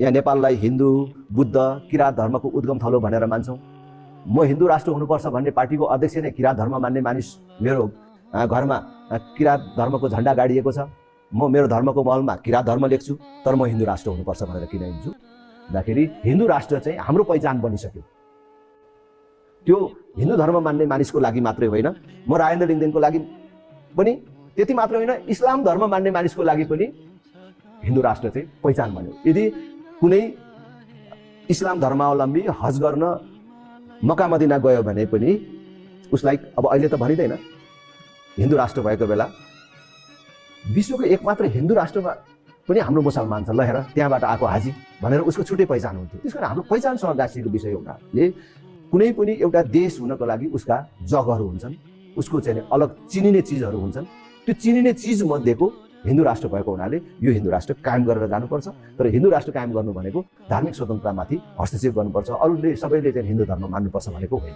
यहाँ नेपाललाई हिन्दू बुद्ध किराँत धर्मको उद्गम थलो भनेर मान्छौँ। म हिन्दू राष्ट्र हुनुपर्छ भन्ने पार्टीको अध्यक्ष नै किराँत धर्म मान्ने मानिस मेरो घरमा किराँत धर्मको झन्डा गाडिएको छ। म मेरो धर्मको महलमा किराँत धर्म लेख्छु, तर म हिन्दू राष्ट्र हुनुपर्छ भनेर किन हिँड्छु भन्दाखेरि हिन्दू राष्ट्र चाहिँ हाम्रो पहिचान बनिसक्यो। त्यो हिन्दू धर्म मान्ने मानिसको लागि मात्रै होइन, म राजेन्द्र लिङ्गदेनको लागि पनि त्यति मात्र होइन, इस्लाम धर्म मान्ने मानिसको लागि पनि हिन्दू राष्ट्र चाहिँ पहिचान बन्यो। यदि कुनै इस्लाम धर्मावलम्बी हज गर्न मक्का मदिना गयो भने पनि उसलाई अब अहिले त भनिँदैन, हिन्दू राष्ट्र भएको बेला विश्वको एकमात्र हिन्दू राष्ट्रमा पनि हाम्रो मुसलमान छ, ल हेर त्यहाँबाट आएको हाजी भनेर उसको छुट्टै पहिचान हुन्थ्यो। त्यस कारण हाम्रो पहिचानसँग गाँसिएको विषय हुनाले कुनै पनि एउटा देश हुनको लागि उसका जगहरू हुन्छन्, उसको चाहिँ अलग चिनिने चिजहरू हुन्छन्। त्यो चिनिने चिज मध्येको हिन्दू राष्ट्र भएको हुनाले यो हिन्दू राष्ट्र कायम गरेर जानुपर्छ। तर हिन्दू राष्ट्र कायम गर्नु भनेको धार्मिक स्वतन्त्रतामाथि हस्तक्षेप गर्नुपर्छ, अरूले सबैले चाहिँ हिन्दू धर्म मान्नुपर्छ भनेको होइन।